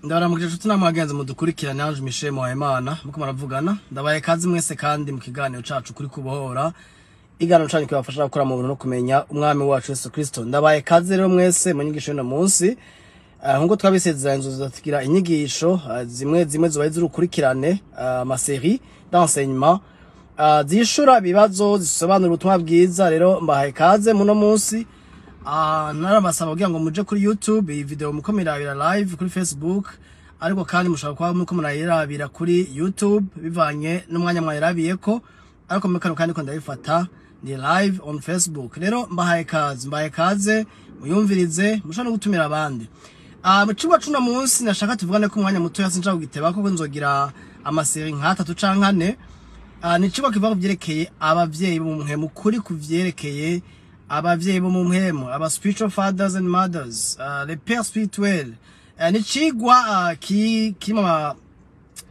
Ndabaramukije inshuti namwe bagenzi mudukurikirana. Ange Michel Muhayimana muko muravugana. Ndabaye kazi mwese kandi mu kiganiro cacu kuri kubohora, iganiro canyu kibafasha gukora mu buntu no kumenya Umwami wacu Yesu Kristo. Ndabaye kazi rero mwese mu nyigisho y'uno munsi. Nkuko twabisezeranye, tuzotugira inyigisho zimwe zimwe zubaye z'urukurikirane, ama série d'enseignement zishura ibibazo, zisobanura ubutumwa bwiza. Rero mbahaye kaze muno munsi. Narabasaba kugira ngo muje kuri YouTube. Iyi video muko mirabira live kuri Facebook, ariko kandi mushobora kuba muko murayirabira kuri YouTube bivanye n'umwanya mwayirabiyeko, ariko muri kano kandi ko ndabifata ni live on Facebook. Rero mbahaye kaze, mbahaye kaze, muyumvirize, mushobora no gutumira abandi. Mu cigwa c'uno munsi nashaka tuvugane ko umwanya mutoya, sinshaka kugiteba kuko nzogira ama série nk'atatu canke ane. Ni icigwa kivuga ku vyerekeye abavyeyi bo mu mpwemu, kuri ku vyerekeye abavyeyi bo mu mpwemu, aba spiritual fathers and mothers, les pères spirituels. Ni icigwa kirimo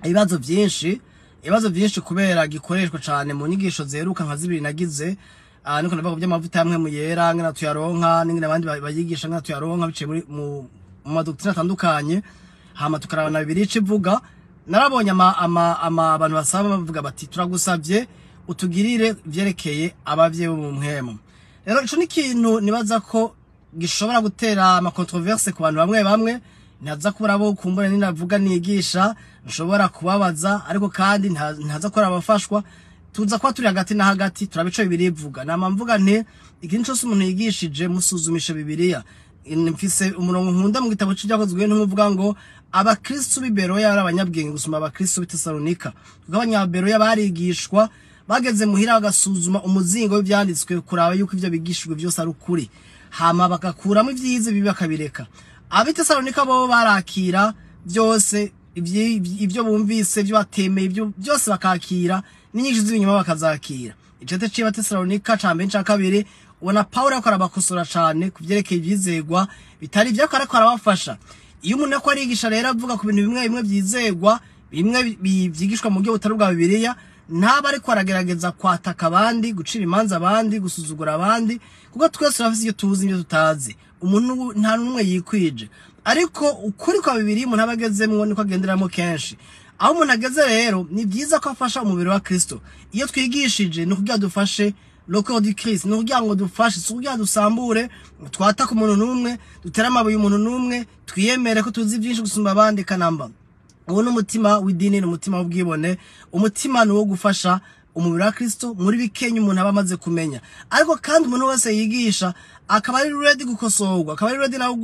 ibibazo vyinshi, ibibazo vyinshi kubera gikoreshwa cane mu nyigisho zeruka nka zibiri nagize. Niko ndavuga by'amavuta ya Mpwemu Yera, ngena tuyaronka n'ingene abandi bayigisha ngena tuyaronka biciye muri mu ma doctrine atandukanye, hama tukarabana Bibiliya ico ivuga. Narabonye ama abantu basaba bavuga bati: "Turagusavye utugirire vyerekeye abavyeyi bo mu mpwemu." Rero ico ni ikintu nibaza ko gishobora gutera ama controverse ku bantu bamwe bamwe. Ntaza kubura abo kumbura ninavuga nigisha nshobora kubabaza, ariko kandi ntaza kubura abafashwa. Tuza kuba turi hagati na hagati, turaba ico Bibiliya ivuga. Nama mvuga nti ikintu cose umuntu yigishije, musuzumishe Bibiliya. Mfise umurongo nkunda mu gitabo c'Ibyakozwe n'Intumwa ngo abakristu b'i Beroya bari abanyabwenge gusumba abakristu b'i Tesalonika, kuko abanyaberoya barigishwa, bageze muhira bagasuzuma umuzingo w'ivyanditswe kuraba yuko ivyo bigishijwe vyose ari ukuri, hama bagakuramo ivyiza, bibi bakabireka. Ab'i Tesalonika bo barakira byose, ibyo bumvise, ibyo batemeye, ibyo byose bakakira, n'inyigisho z'ibinyoma bakazakira. Icete c'Abatesalonika ca mbere ca kabiri, ubona Pawulo ariko arabakosora cane ku vyerekeye ivyizegwa bitari ivyo, ariko arabafasha. Iyo umuntu ariko arigisha rero avuga ku bintu bimwe bimwe vyizegwa, bimwe vyigishwa mu buryo butari ubwa Bibiliya, ntaba ariko aragerageza kwataka abandi, gucira imanza abandi, gusuzugura abandi, kuko twese turafise ivyo tuzi n'ivyo tutazi. Umuntu nta n'umwe yikwije, ariko ukuri kwa Bibiliya umuntu aba agezemwo niko agenderamo kenshi. Aho umuntu ageze rero, ni byiza ko afasha umubiri wa Kristo. Iyo twigishije ni ukugira dufashe le corps du Christ, ni ukugira ngo dufashe, si ukugira dusambure, twataka umuntu n'umwe, dutere amabuye umuntu n'umwe, twiyemere ko tuzi byinshi gusumba abandi kanamba. Uwo ni umutima w'idini, ni umutima w'ubwibone. Umutima ni uwo gufasha umubiri wa Kristo muri bikenya umuntu aba amaze kumenya. Ariko kandi umuntu wese yigisha akaba ari ready gukosorwa, akaba ari ready nawe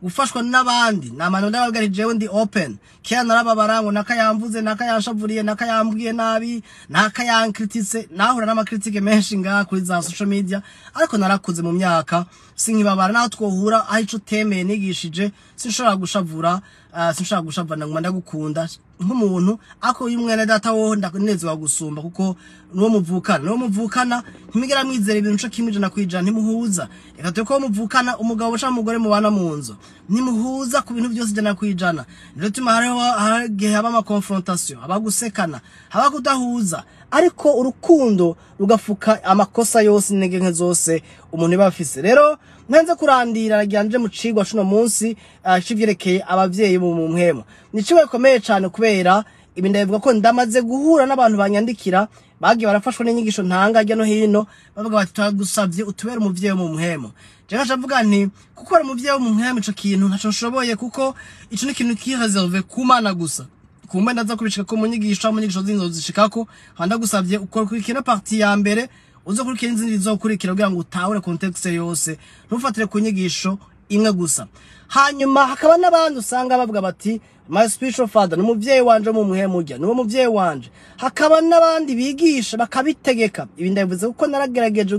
gufashwa n'abandi. Namana ndababwira nti jewe ndi open. Kera narababara ngo naka yamvuze, naka yanshavuriye, naka yambwiye nabi, naka yankritise. Nahura n'ama critique menshi ngaha kuri za social media, ariko narakuze mu myaka, sinkibabara. Naho twohura aho ico temeye nigishije, sinshobora gushavura, sinshobora gushavura, nguma ndagukunda nk'umuntu. Ako uyu mwene data wowe ndanezerwa gusumba, kuko nuwo muvukana, nuwo muvukana ntimigera mwizera ibintu co kimwe 100%, ntimuhuza. Reka tube ko muvukana, umugabo canke umugore mubana mu nzu, ntimuhuza ku bintu byose 100%. Nico gituma hariho hari igihe haba ama confrontation, haba gusekana, haba kudahuza, ariko urukundo rugafuka amakosa yose, intege nke zose umuntu aba afise. Rero ntanze kurandira, nagira nje mu cigwa cuno munsi c'ivyerekeye abavyeyi bo mu mpwemu. Ni icigwa gikomeye cane, kubera ibi ndabivuga ko ndamaze guhura n'abantu banyandikira, bagiye barafashwa n'inyigisho ntanga hirya no hino, bavuga bati: "Turagusavye utubere umuvyeyi wo mu mpwemu." Je nkaca mvuga nti kuko ari umuvyeyi wo mu mpwemu, ico kintu ntaco nshoboye, kuko ico ni ikintu ki réservé ku Mana gusa. Kumbe ndaza kubishika ko mu nyigisho, mu nyigisho z'inzo zishikako. Nkaba ndagusavye ukurikira partie ya mbere, uzokurikira n'izindi zizokurikira, kugira ngo utahure contexte yose, ntufatire ku nyigisho imwe gusa. Hanyuma hakaba n'abandi usanga bavuga bati: "My spiritual father ni umuvyeyi wanje wo mu mpwemu, urya niwo muvyeyi wanje." Hakaba n'abandi bigisha bakabitegeka. Ibi ndabivuze kuko naragerageje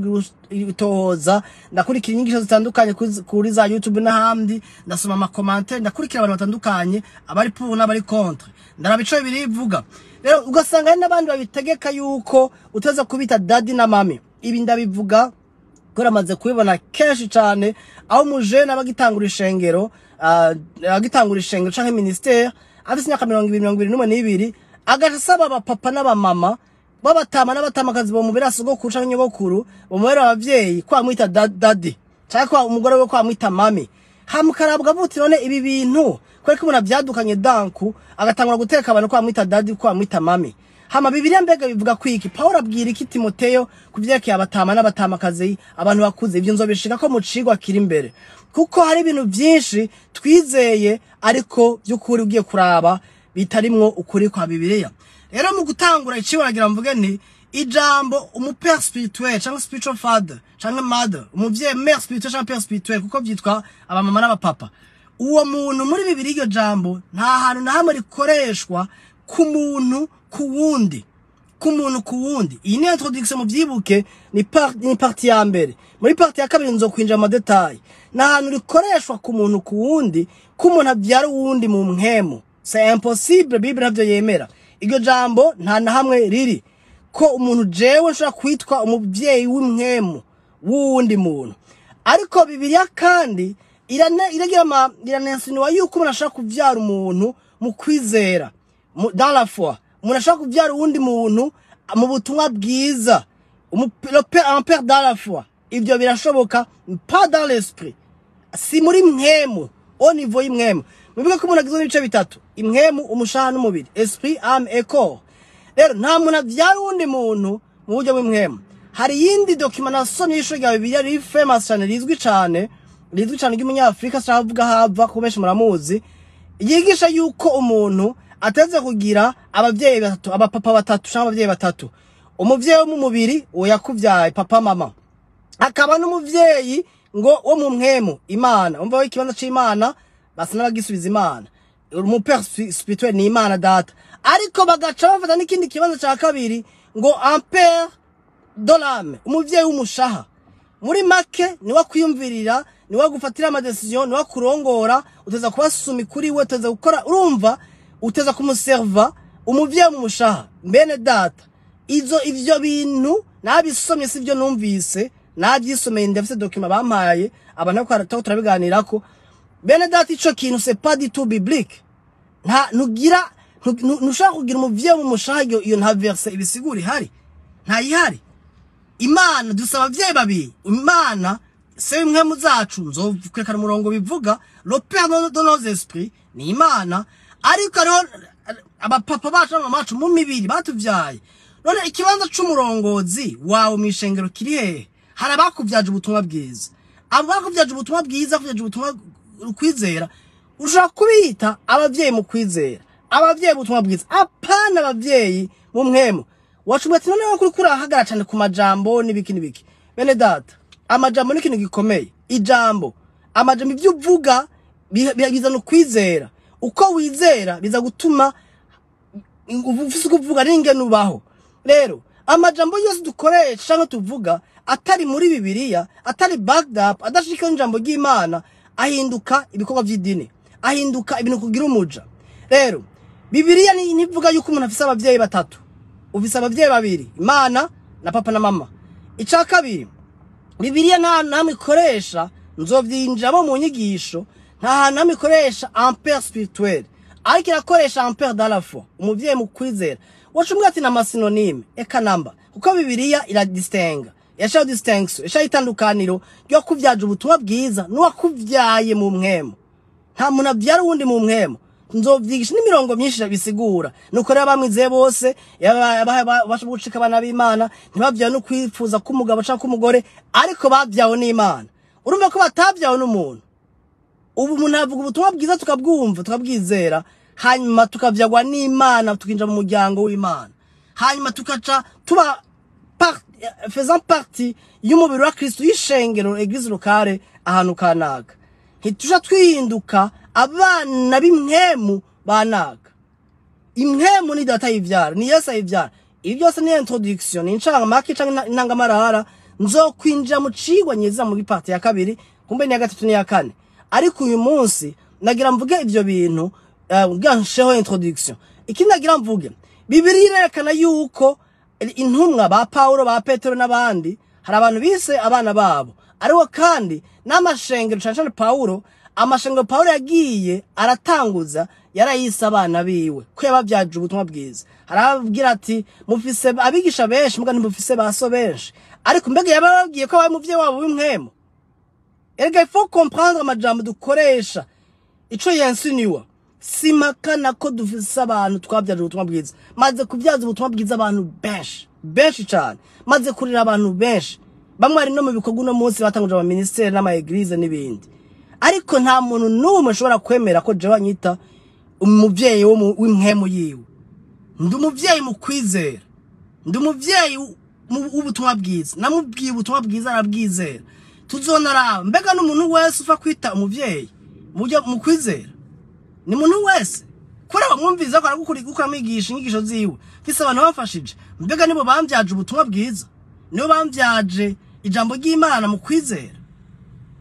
gutohoza, ndakurikira inyigisho zitandukanye kuri za YouTube n'ahandi, ndasoma ama commentaire, ndakurikira abantu batandukanye, abari pour n'abari contre, ndaraba ico birivuga. Rero ugasanga hari n'abandi babitegeka yuko uteza kubita daddy na mummy. Ibi ndabivuga kubera amaze kubibona kenshi cane, aho umujene aba agitangura ishengero, agitangura ishengero canke ministère, afise imyaka 20, 21, n'ibiri, agaca asaba abapapa n'abamama b'abatama n'abatamakazi bomubera sogokuru canke nyogokuru, bomubera abavyeyi, ko bamwita daddy, canke ko umugore we ko bamwita mummy. Hamukarabwa buti none ibi bintu kwereka umuntu avyadukanye danku agatangura guteka abantu ko bamwita daddy, ko bamwita mummy. Hama Bibiliya mbega bivuga kwiki? Paulo abwira iki Timoteyo kuvyerekeye abatama n'abatamakazi, abantu bakuze? Ivyo nzobishika ko mu cigwa kiri imbere, kuko hari ibintu vyinshi twizeye ariko by'ukuri ugiye kuraba bitarimwo ukuri kwa Bibiliya. Rero mu gutangura icigwa nagira mvuge nti ijambo umupère spirituel cyangwa spiritual father cyangwa mother, umuvyeyi mère spirituel cyangwa père spirituel, kuko vyitwa abamama n'abapapa, uwo muntu muri Bibiliya iryo jambo nta hantu na hamwe rikoreshwa ku muntu ku wundi, ku muntu ku wundi. Iyi ni introduction, muvyibuke, ni partie ya mbere. Muri partie ya kabiri nzokwinjira mu détails. Ni ahantu rikoreshwa ku muntu ku wundi, ko umuntu avyara uwundi mu mpwemu. C'est impossible, Bible ntavyo yemera. Iryo jambo nta na hamwe riri ko umuntu jewe nshobora kwitwa umuvyeyi w'impwemu w'uwundi muntu. Ariko Bibiliya kandi iragira iranensinuwa yuko umuntu ashobora kuvyara umuntu mu kwizera, dans la foi. Umuntu ashobora kuvyara uwundi muntu mu butumwa bwiza, un père dans la foi, ivyo birashoboka, pas dans l'esprit, si muri mpwemu, au niveau y'impwemu. Mwibuke ko umuntu agizwe n'ibice bitatu: impwemu, umushaha n'umubiri, esprit, âme et corps. Rero nta muntu avyara uwundi muntu mu buryo bw'impwemu. Hari iyindi document nasomye y'ishuri rya Bibiliya riri famous cane, rizwi cane, rizwi cane, ry'umunyafrika, sinshaka kuvuga hava ko benshi muramuzi, yigisha yuko umuntu ateze kugira abavyeyi batatu, abapapa batatu canke abavyeyi batatu: umuvyeyi wo mu mubiri, uwo yakuvyaye, papa, mama, akaba n'umuvyeyi ngo wo mu mpwemu, Imana. Umva ko ikibanza c'Imana basa n'abagisubiza Imana, umupère spirituel ni Imana Data. Ariko bagaca bafata n'ikindi kibanza ca kabiri ngo un père de l'âme, umuvyeyi w'umushaha. Muri make niwe akwiyumvirira, niwe agufatira amadécisions, niwe akurongora, uteza kuba soumis kuri we, uteza gukora, urumva, uteza kumuserva, umuvyeyi mu mushaha. Mbene data, izo ivyo bintu nabisomye, sivyo numvise, navyisomeye, ndafise document bampaye abantu ko turabiganirako. Bene data, ico kintu c'est pas du tout biblique. Nta ntugira ntushaka kugira umuvyeyi mu mushaha. Iyo nta verset ibisigura ihari, ntayihari. Imana dusaba abavyeyi babiri, Imana se w'impwemu zacu, nzokwerekana umurongo bivuga, le père de nos esprits ni Imana. Ariko hariho abapapa bacu n'abamama bacu mu mibiri batuvyaye. None ikibanza c'umurongozi wawe mw'ishengero kiri hehe? Hari abakuvyaje ubutumwa bwiza. Abo bakuvyaje ubutumwa bwiza, bakuvyaje ubutumwa kwizera, ushobora kubita abavyeyi mu kwizera, abavyeyi ubutumwa bwiza, apana abavyeyi mu mpwemu. Wacumwe ati noneho kuri kurahagara cane ku majambo n'ibiki n'ibiki. Bene data, amajambo ni ikintu gikomeye. Ijambo, amajambo, ivyo uvuga bizana ukwizera. Uko wizera biza gutuma ufise uko uvuga n'ingene ubaho. Rero amajambo yose dukoresha canke tuvuga atari muri Bibiliya, atari backed up, adashika n'ijambo ry'Imana, ahinduka ibikorwa vy'idini, ahinduka ibintu kugira umuja. Rero Bibiliya ntivuga yuko umuntu afise abavyeyi batatu. Ufise abavyeyi babiri, Imana na papa na mama. Ica kabiri, Bibiliya nta namwe ikoresha, nzovyinjiramo mu nyigisho, nta hantu namwe ikoresha un père spirituel, ariko irakoresha un père dans la foi, umuvyeyi mu kwizera. Wacu ati na synonyme eka namba, kuko Bibiliya iradistinga, yashaho distinction, yashaho itandukaniro ryo kuvyaja ubutumwa bwiza n'uwakuvyaye mu mpwemu. Nta muntu avyara uwundi mu mpwemu. Nzovyigisha n'imirongo myinshi bisigura. Nuko rero abamwizeye bose babasha gucika abana b'Imana, ntibavyawe no kwifuza k'umugabo canke k'umugore, ariko bavyawe n'Imana. Urumva ko batavyawe n'umuntu. Ubu umuntu avuga ubutumwa bwiza tukabwumva, tukabwizera, hanyuma tukavyagwa n'Imana, tukinjira mu muryango w'Imana, hanyuma tukaca tuba faisant partie y'umubiri wa Kristo, y'ishengero, église locale ahantu kanaka. Ntituja twihinduka abana b'impwemu banaka. Impwemu ni Data yivyara, ni Yesu ayivyara. Ibi byose ni introduction, ni incamake canke intangamarara. Nzokwinjira mu cigwa nyeza muri partie ya kabiri, kumbe ni ya gatatu n'iya kane. Ariko uyu munsi nagira mvuge ivyo bintu bwansheho introduction. Ikindi nagira mvuge, Bibiliya irerekana yuko intumwa ba Paulo, ba Petero n'abandi, hari abantu bise abana babo. Ariko kandi n'amashengero, cane cane Paulo, amashengero Paulo yagiye aratanguza yarayise abana biwe, ko yabavyaje ubutumwa bwiza. Harababwira ati mufise abigisha benshi, muga ntimufise baso benshi. Ariko mbega yababwiye ko abaye umuvyeyi wabo w'impwemu? Erega il faut comprendre amajambo dukoresha ico yensinuwa. Simakana ko dufise abantu twabyaje ubutumwa bwiza. Maze kubyaza ubutumwa bwiza abantu benshi benshi cyane, maze kurira abantu benshi, bamwe ari no mu bikorwa uno munsi batanguje ama ministère n'ama église n'ibindi, ariko nta muntu n'umwe ushobora kwemera ko jewe anyita umuvyeyi w'impwemu yiwe. Ndi umuvyeyi mu kwizera, ndi umuvyeyi w'ubutumwa bwiza. Namubwiye ubutumwa bwiza arabwizera. Tuzonaraba mbega n'umuntu wese upfa kwita umuvyeyi mu kwizera ni muntu wese kuri bamwumviza ko aragukora mwigisha inyigisho ziwe. Mfise abantu bamfashije, mbega nibo bambyaje ubutumwa bwiza, nibo bambyaje ijambo ry'Imana mu kwizera?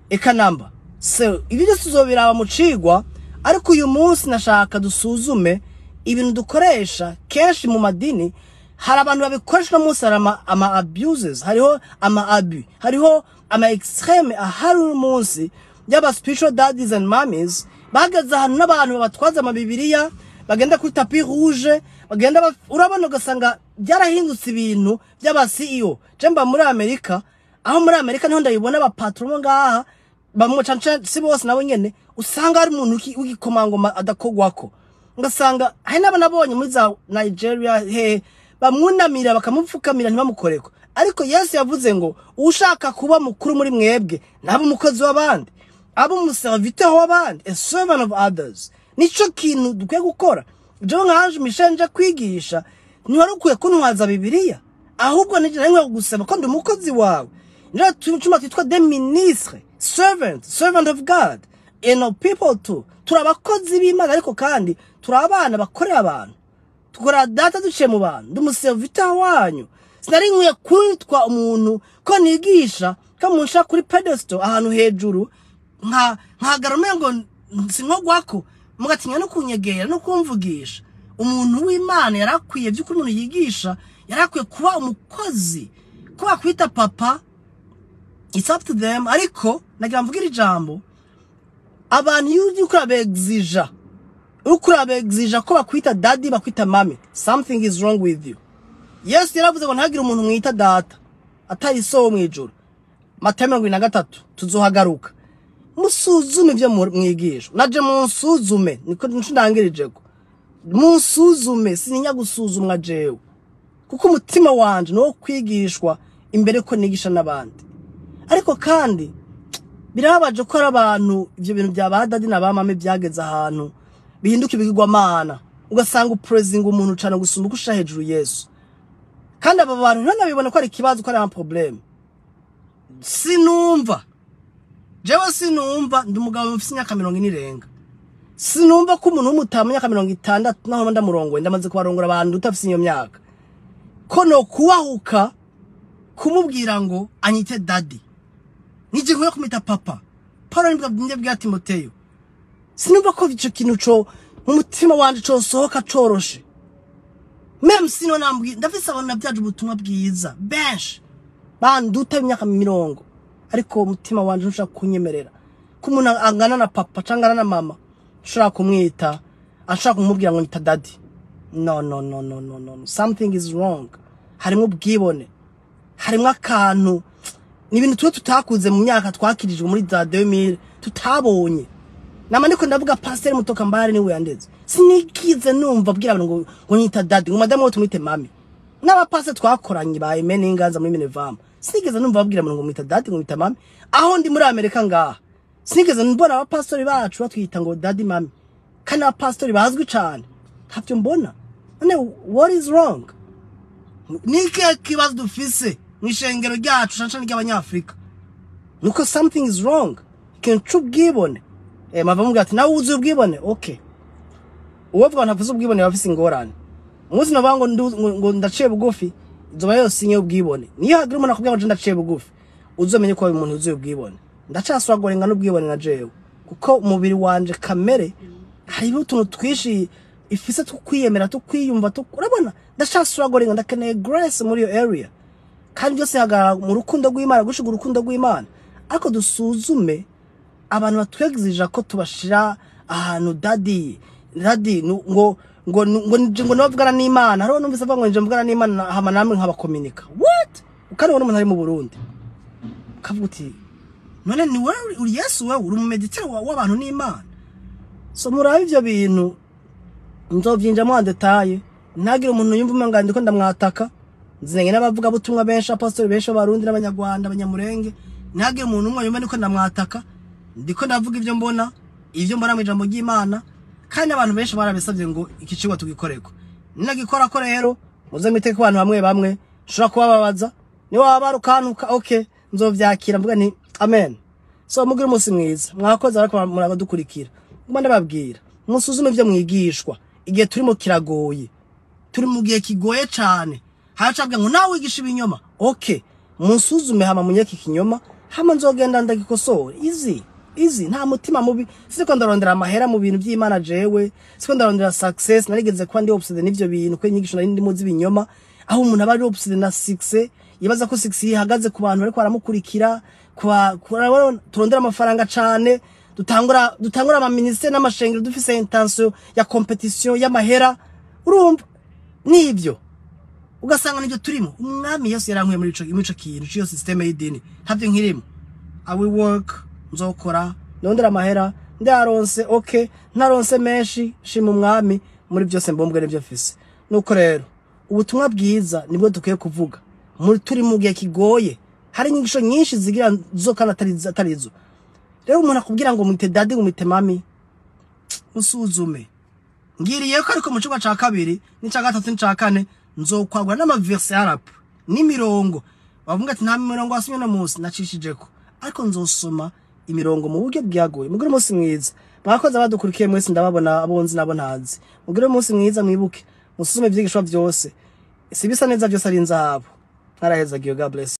Eka namba. So ibi byose tuzobiraba mu cigwa, ariko uyu munsi nashaka dusuzume ibintu dukoresha kenshi mu madini. Hari abantu babikoresha uno munsi, hari ama abuses, hariho ama abus, hariho ama extrême ahari uno munsi y'aba spiritual daddies and mummies bahagaze ahantu n'abantu babatwaza amabibiriya, bagenda kuri tapis rouge, bagenda urabona ugasanga byarahindutse ibintu by'aba CEO. Je mba muri Amerika, aho muri Amerika niho ndabibona. Abapatron ngaha bamwe cane, si bose nabo nyene, usanga hari umuntu w'igikomangoma adakogwako. Ugasanga hari n'abo nabonye muri za Nigeria he bamwunamira, bakamupfukamira, ntibamukoreko. Ariko Yesu yavuze ngo ushaka kuba mukuru muri mwebwe nabe umukozi w'abandi, abe umuserviteur w'abandi, a servant of others. Nico kintu dukwiye gukora. Jewe nka Ange Michel nje kwigisha, ntiwari ukwiye kuntwaza Bibiliya, ahubwo nije nari nkwiye kugusaba ko ndi umukozi wawe. Nico cuma twitwa des ministres, servant, servant of God and of people too. Turi abakozi b'Imana, ariko kandi turi abana bakorera abantu, tukora Data duciye mu bantu. Ndi umuserviteur wanyu. Sinari nkwiye kwitwa umuntu ko nigisha ko munsha kuri pedestal ahantu hejuru, nka nkagara umengo sinkogwako, mugatinya no kunyegera no kumvugisha. Umuntu w'Imana yarakwiye by'ukuri, umuntu yigisha yarakwiye kuba umukozi. Kuba kwita papa, it's up to them. Ariko nagira mvugire ijambo abantu: iyo uriko urabegzija, uriko urabegzija ko bakwita daddy, bakwita mummy, something is wrong with you. Yesu yaravuze ngo ntihagire umuntu mwita data atari So wo mw'ijuru, Matayo 23. Tuzohagaruka. Musuzume ibyo mwigisha, naje munsuzume. Niko nico ndangirijeko. Munsuzume, sininya gusuzumwa jewe, kuko umutima wanje ni uwo kwigishwa imbere ko nigisha n'abandi. Ariko kandi birababaje ko hari abantu ibyo bintu bya ba daddy na ba mummy byageze ahantu bihinduka ibigirwamana, ugasanga upurezinga umuntu cane gusumba uko usha hejuru Yesu. Kandi aba bantu ntanabibona ko ari ikibazo, ko ari un problème. Sinumva jewe, sinumva. Ndi umugabo mfise imyaka 40 irenga, sinumva ko umuntu w'umutama imyaka 60, naho ndamurongoye, ndamaze kubarongora abantu utafise iyo myaka, ko no kubahuka kumubwira ngo anyite daddy, nije nkwiye kumwita papa. Paulo nibwo bwa Timoteyo. Sinumva ko ico kintu co mu mutima wanje cosohoka coroshe, même sino nambwi. Ndafise abantu nabyaje ubutumwa bwiza benshi banduta imyaka 40, ariko umutima wanje ntushaka kunyemerera ko umuntu angana na papa cyangwa angana na mama nshobora kumwita, ashobora kumubwira ngo nyita daddy. No, no, no, no, no, no, something is wrong. Harimo ubwibone, harimo akantu. Ni ibintu tuba tutakuze mu myaka twakirijwe muri za 2000 tutabonye. Nama ndiko ndavuga Pasteur Mutoka Mbare niwe yandeze. Sinikize numva abwira abantu ngo nyita daddy, ngo madamu we tumwite mummy. N'abapasiteri twakoranye ba Aimé Ninganza muri Minevam, sinigeze numva babwira abantu ngo mwita daddy, ngo mwita mummy. Aho ndi muri Amerika ngaha, sinigeze mbona abapastori bacu batwita ngo daddy, mummy, kandi abapastori bazwi cane. Ntavyo mbona. None what is wrong? Ni ikihe kibazo dufise mw'ishengero ryacu, cane cane ry'Abanyafrika? Nuko something is wrong, ikintu c'ubwibone. Mava mubwira ati nawe wuzuye ubwibone. Okay, uwovuga ntavuze ubwibone bafise ingorane. Umunsi navuga ngo ndaciye bugufi, izoba yose inye ubwibone. Niyo hagira umuntu akubwira ngo je ndaciye bugufi, uzomenye ko umuntu yuzuye ubwibone. Ndacaswagorenga n'ubwibone na jewe, kuko umubiri wanje kamere hariho utuntu twishi ifise tukwiyemera, tukwiyumva, urabona ndacaswagorenga. Ndakeneye grace muri iyo area, kandi byose hagarara mu rukundo rw'Imana, gushiga urukundo rw'Imana. Ariko dusuzume abantu batwegizija ko tubashira ahantu daddy, daddy, ngo nabavugana n'Imana. Hariho numvise avuga ngo nje mvugana n'Imana hama namwe nkabakominika. What? Kandi ubona umuntu ari mu Burundi ukavuga uti None ni wewe uri Yesu? Wewe uri umumediteri w'abantu n'Imana? So murabe ivyo bintu, nzovyinjamo en détail. Ntagire umuntu yumva umenga ndiko ndamwataka. Nzinenge n'abavuga butumwa benshi, apostoli benshi b'Abarundi n'Abanyarwanda, Abanyamurenge. Ntagire umuntu umwe yumva ndiko ndamwataka. Ndiko ndavuga ivyo mbona, ivyo mbona mu ijambo ry'Imana. Kandi abantu benshi barabisabye ngo iki cigwa tugikoreko. Ninagikora ko rero, muze mwiteke abantu bamwe bamwe nshobora kubababaza. Niba waba ukantuka, okay, nzovyakira, mvuga nti amen. So mugire umunsi mwiza, mwakoze ariko murabadukurikira. Nguma ndababwira, musuzume ivyo mwigishwa. Igihe turimo kiragoye, turi mu gihe kigoye cane. Haracabwa ngo nawe wigisha ibinyoma. Okay, musuzume hama munyeke ikinyoma, hama nzogenda ndagikosore. Izi izi nta mutima mubi, siko ndarondera amahera mu bintu by'Imana. Jewe siko ndarondera success. Narigeze kuba ndi obsessed n'ivyo bintu, ko inyigisho nari ndimo z'ibinyoma, aho umuntu aba ari obsessed na success, yibaza ko success ihagaze ku bantu bariko baramukurikira. Kwa turondera amafaranga cane, dutangura ama ministère n'amashengero dufise intention ya competition y'amahera. Urumva nivyo, ugasanga nivyo turimo. Umwami Yesu yarankuye muri ico kintu c'iyo système y'idini, ntavyo nkirimo. I will work, nzokora, ndondera amahera. Ndaronse, okay, ntaronse menshi, shima Umwami muri byose, mbombwe n'ibyo mfise. Nuko rero ubutumwa bwiza nibwo dukwiye kuvuga. Muri turi mu gihe kigoye, hari inyigisho nyinshi zigira zo kandi atari zo. Rero umuntu akubwira ngo mwite daddy, ngo mwite mommy, usuzume. Ngiriye ko ariko mu cigwa ca kabiri n'ica gatatu n'ica kane nzokwagura n'amaverse arapu n'imirongo. Bavuga ati nta mirongo wasomye no munsi nacishijeko, ariko nzosoma imirongo mu buryo bwaguye. Mugire umunsi mwiza, mwakoze abadukurikiye mwese, ndababona abonzi nabo ntazi. Mugire umunsi mwiza, mwibuke musuzume ivyigishwa vyose, si bisa neza byose ari inzahabu. Mwarahezagiwe, God bless.